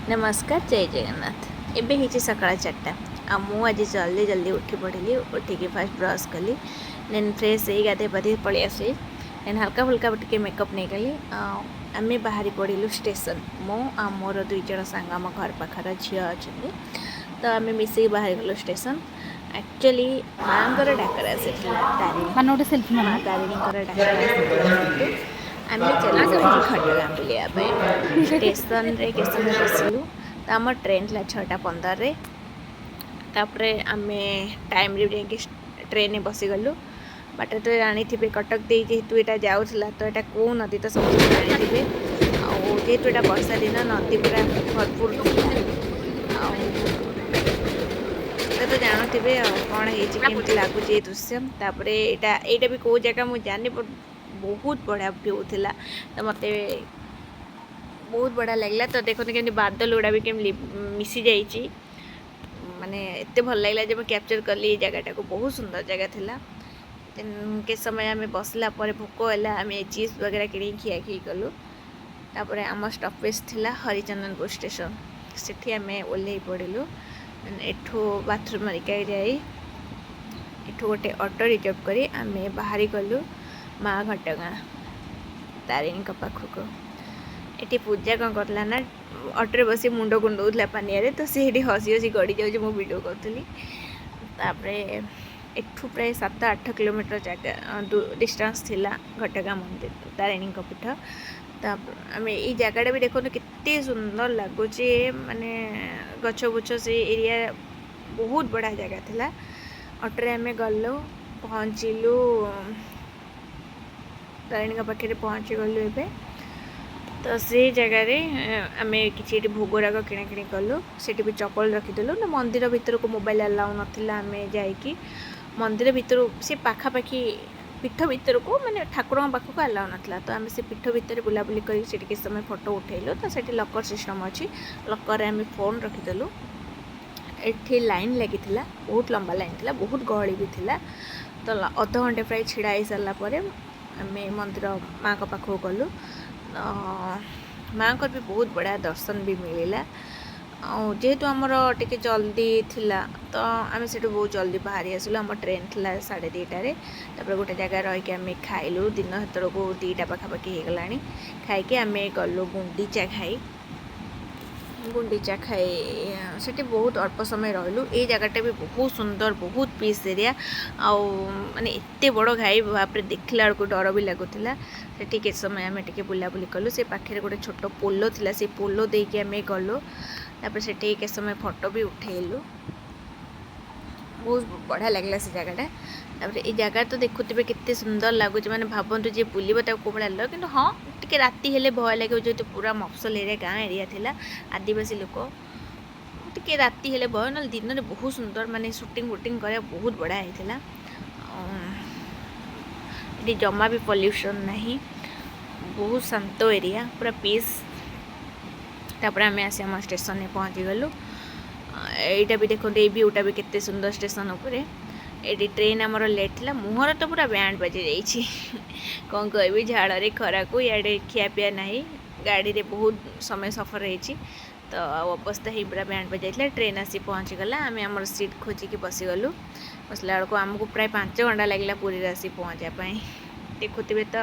ନମସ୍କାର, ଜୟ ଜଗନ୍ନାଥ। ଏବେ ହେଇଛି ସକାଳ 4ଟା ଆଉ ମୁଁ ଆଜି ଜଲ୍ଦି ଜଲ୍ଦି ଉଠି ପଡ଼ିଲି। ଉଠିକି ଫାଷ୍ଟ ବ୍ରସ୍ କଲି, ଦେନ୍ ଫ୍ରେଶ୍ ହେଇ ଗାଧୋଇ ପାଧେଇ ପଳେଇ ଆସିଲି। ଦେନ୍ ହାଲକା ଫୁଲକା ଟିକେ ମେକଅପ୍ ନେଇଗଲି ଆଉ ଆମେ ବାହାରି ପଡ଼ିଲୁ ଷ୍ଟେସନ୍। ମୁଁ ଆଉ ମୋର ଦୁଇ ଜଣ ସାଙ୍ଗ, ଆମ ଘର ପାଖର ଝିଅ ଅଛନ୍ତି, ତ ଆମେ ମିଶିକି ବାହାରି ଗଲୁ ଷ୍ଟେସନ୍। ଆକ୍ଚୁଆଲି ମାଆଙ୍କର ଡାକରା ଆସିଥିଲା, ତାରିଣୀ ମାନେ ଗୋଟେ ସେଲ୍ଫି। ମା ତାରିଣୀଙ୍କର ଡାକରା ଆସିଥିଲା ଯେହେତୁ, ଆମେ ଚାଲିଲୁ ଆଜି ଘଟଗାଁ ବୁଲିବା ପାଇଁ। ଷ୍ଟେସନରେ କେତେ ସମୟ ବସିଲୁ। ତ ଆମ ଟ୍ରେନ୍ ଥିଲା 6ଟା 15ରେ। ତାପରେ ଆମେ ଟାଇମ୍ରେ ଯାଇକି ଟ୍ରେନ୍ରେ ବସିଗଲୁ। ବାଟରେ ତ ଜାଣିଥିବେ, କଟକ ଦେଇ ଯେହେତୁ ଏଇଟା ଯାଉଥିଲା, ତ ଏଇଟା କେଉଁ ନଦୀ ତ ସମସ୍ତେ ଜାଣିଥିବେ। ଆଉ ଯେହେତୁ ଏଇଟା ବର୍ଷା ଦିନ, ନଦୀ ପୁରା ଭରପୁର ଥିଲା। ଆଉ ତ ଜାଣୁଥିବେ ଆଉ କ'ଣ ହେଇଛି, କେମିତି ଲାଗୁଛି ଏ ଦୃଶ୍ୟ। ତାପରେ ଏଇଟା ବି କେଉଁ ଜାଗା ମୁଁ ଜାଣିନି, ବଟ୍ ବହୁତ ବଢ଼ିଆ ଭ୍ୟୁ ଥିଲା, ତ ମୋତେ ବହୁତ ବଢ଼ିଆ ଲାଗିଲା। ତ ଦେଖନ୍ତୁ କେମିତି ବାଦଲ ଗୁଡ଼ା ବି କେମିତି ମିଶି ଯାଇଛି। ମାନେ ଏତେ ଭଲ ଲାଗିଲା ଯେ ମୁଁ କ୍ୟାପଚର୍ କଲି ଏଇ ଜାଗାଟାକୁ। ବହୁତ ସୁନ୍ଦର ଜାଗା ଥିଲା। ଦେନ୍ କେତେ ସମୟ ଆମେ ବସିଲା ପରେ ଭୋକ ହେଲା, ଆମେ ଚିପ୍ସ ବଗେରା କିଣିକି ଖିଆଖିଇ କଲୁ। ତାପରେ ଆମ ଷ୍ଟପେଜ୍ ଥିଲା ହରିଚନ୍ଦନପୁର ଷ୍ଟେସନ୍, ସେଠି ଆମେ ଓହ୍ଲେଇ ପଡ଼ିଲୁ। ଏଠୁ ବାଥରୁମ୍ ହରିକା ଯାଇ ଏଠୁ ଗୋଟେ ଅଟୋ ରିଜର୍ଭ କରି ଆମେ ବାହାରି ଗଲୁ ମା ଘଟଗାଁ ତାରିଣୀଙ୍କ ପାଖକୁ। ଏଠି ପୂଜା କ'ଣ କରୁଥିଲା ନା, ଅଟୋରେ ବସି ମୁଣ୍ଡ କୁଣ୍ଡଉଥିଲା ପାନିଆରେ। ତ ସେ ଏଠି ହସି ହସି ଗଡ଼ି ଯାଉଛି, ମୁଁ ଭିଡ଼ିଓ କରୁଥିଲି। ତାପରେ ଏଠୁ ପ୍ରାୟ 7-8 କିଲୋମିଟର ଜାଗା ଡିଷ୍ଟାନ୍ସ ଥିଲା ଘଟଗାଁ ମନ୍ଦିର, ତାରିଣୀଙ୍କ ପୀଠ। ତାପରେ ଆମେ ଏଇ ଜାଗାଟା ବି ଦେଖନ୍ତୁ କେତେ ସୁନ୍ଦର ଲାଗୁଛି। ମାନେ ଗଛ ବୁଛ, ସେ ଏରିଆ ବହୁତ ବଢ଼ିଆ ଜାଗା ଥିଲା। ଅଟୋରେ ଆମେ ଗଲୁ, ପହଞ୍ଚିଲୁ, ତାରିଣୀଙ୍କ ପାଖରେ ପହଞ୍ଚିଗଲୁ ଏବେ। ତ ସେଇ ଜାଗାରେ ଆମେ କିଛି ଏଠି ଭୋଗରାଗ କିଣାକିଣି କଲୁ। ସେଠି ବି ଚପଲ ରଖିଦେଲୁ ନା, ମନ୍ଦିର ଭିତରକୁ ମୋବାଇଲ ଆଲାଉ ନଥିଲା। ଆମେ ଯାଇକି ମନ୍ଦିର ଭିତରୁ ସେ ପାଖାପାଖି ପୀଠ ଭିତରକୁ, ମାନେ ଠାକୁରଙ୍କ ପାଖକୁ ଆଲାଉ ନଥିଲା। ତ ଆମେ ସେ ପୀଠ ଭିତରେ ବୁଲାବୁଲି କରିକି ସେଠି କିଛି ସମୟ ଫଟୋ ଉଠେଇଲୁ। ତ ସେଠି ଲକର୍ ସିଷ୍ଟମ୍ ଅଛି, ଲକର୍ରେ ଆମେ ଫୋନ୍ ରଖିଦେଲୁ। ଏଠି ଲାଇନ୍ ଲାଗିଥିଲା, ବହୁତ ଲମ୍ବା ଲାଇନ୍ ଥିଲା, ବହୁତ ଗହଳି ବି ଥିଲା। ତ ଅଧଘଣ୍ଟେ ପ୍ରାୟ ଛିଡ଼ା ହେଇସାରିଲା ପରେ ଆମେ ମନ୍ଦିର ମାଆଙ୍କ ପାଖକୁ ଗଲୁ। ତ ମାଆଙ୍କର ବି ବହୁତ ବଢ଼ିଆ ଦର୍ଶନ ବି ମିଳିଲା। ଆଉ ଯେହେତୁ ଆମର ଟିକେ ଜଲ୍ଦି ଥିଲା, ତ ଆମେ ସେଠୁ ବହୁତ ଜଲ୍ଦି ବାହାରି ଆସିଲୁ। ଆମ ଟ୍ରେନ୍ ଥିଲା 2:30ରେ। ତାପରେ ଗୋଟେ ଜାଗାରେ ରହିକି ଆମେ ଖାଇଲୁ। ଦିନ ସେତେବେଳକୁ 2ଟା ପାଖାପାଖି ହେଇଗଲାଣି। ଖାଇକି ଆମେ ଗଲୁ ଗୁଣ୍ଡିଚା ଘାଇ। ଗୁଣ୍ଡିଚା ଘାଇ ସେଠି ବହୁତ ଅଳ୍ପ ସମୟ ରହିଲୁ। ଏଇ ଜାଗାଟା ବି ବହୁତ ସୁନ୍ଦର, ବହୁତ ପିସ୍ ଏରିଆ। ଆଉ ମାନେ ଏତେ ବଡ଼ ଘାଇ, ବାପରେ, ଦେଖିଲା ବେଳକୁ ଡର ବି ଲାଗୁଥିଲା। ସେଠି କେତେ ସମୟ ଆମେ ଟିକେ ବୁଲାବୁଲି କଲୁ। ସେ ପାଖରେ ଗୋଟେ ଛୋଟ ପୋଲ ଥିଲା, ସେ ପୋଲ ଦେଇକି ଆମେ ଗଲୁ। ତାପରେ ସେଠି କେତେ ସମୟ ଫଟୋ ବି ଉଠେଇଲୁ। ବହୁତ ବଢ଼ିଆ ଲାଗିଲା ସେ ଜାଗାଟା। ତାପରେ ଏଇ ଜାଗା ତ ଦେଖୁଥିବେ କେତେ ସୁନ୍ଦର ଲାଗୁଛି। ମାନେ ଭାବନ୍ତୁ, ଯିଏ ବୁଲିବ ତାକୁ କେଉଁ ଭଳିଆ ଲାଗିବ। କିନ୍ତୁ ହଁ, ଟିକେ ରାତି ହେଲେ ଭୟ ଲାଗିବ, ଯେହେତୁ ପୁରା ମଫସଲ ଏରିଆ, ଗାଁ ଏରିଆ ଥିଲା, ଆଦିବାସୀ ଲୋକ। ଟିକେ ରାତି ହେଲେ ଭୟ, ନହେଲେ ଦିନରେ ବହୁତ ସୁନ୍ଦର। ମାନେ ସୁଟିଂ ଫୁଟିଂ କରିବା ବହୁତ ବଢ଼ିଆ ହେଇଥିଲା। ଆଉ ଏଠି ଜମା ବି ପଲ୍ୟୁସନ୍ ନାହିଁ, ବହୁତ ଶାନ୍ତ ଏରିଆ, ପୁରା ପିସ୍। ତାପରେ ଆମେ ଆସି ଆମ ଷ୍ଟେସନରେ ପହଞ୍ଚିଗଲୁ। ଏଇଟା ବି ଦେଖନ୍ତୁ, ଏଇ ଭିଉଟା ବି କେତେ ସୁନ୍ଦର ଷ୍ଟେସନ ଉପରେ। ଏଇଠି ଟ୍ରେନ୍ ଆମର ଲେଟ୍ ଥିଲା। ମୁହଁରେ ତ ପୁରା ବ୍ୟାଣ୍ଡ ବାଜି ଯାଇଛି, କ'ଣ କହିବି। ଝାଳରେ, ଖରାକୁ, ଇଆଡ଼େ ଖିଆପିଆ ନାହିଁ, ଗାଡ଼ିରେ ବହୁତ ସମୟ ସଫର ହେଇଛି, ତ ଆଉ ଅବସ୍ଥା ହେଇ ପୁରା ବ୍ୟାଣ୍ଡ ବାଜି ଯାଇଥିଲା। ଟ୍ରେନ୍ ଆସି ପହଞ୍ଚିଗଲା। ଆମେ ଆମର ସିଟ୍ ଖୋଜିକି ବସିଗଲୁ। ବସିଲା ବେଳକୁ ଆମକୁ ପ୍ରାୟ 5 ଘଣ୍ଟା ଲାଗିଲା ପୁରୀରେ ଆସି ପହଞ୍ଚିବା ପାଇଁ। ଦେଖୁଥିବେ ତ।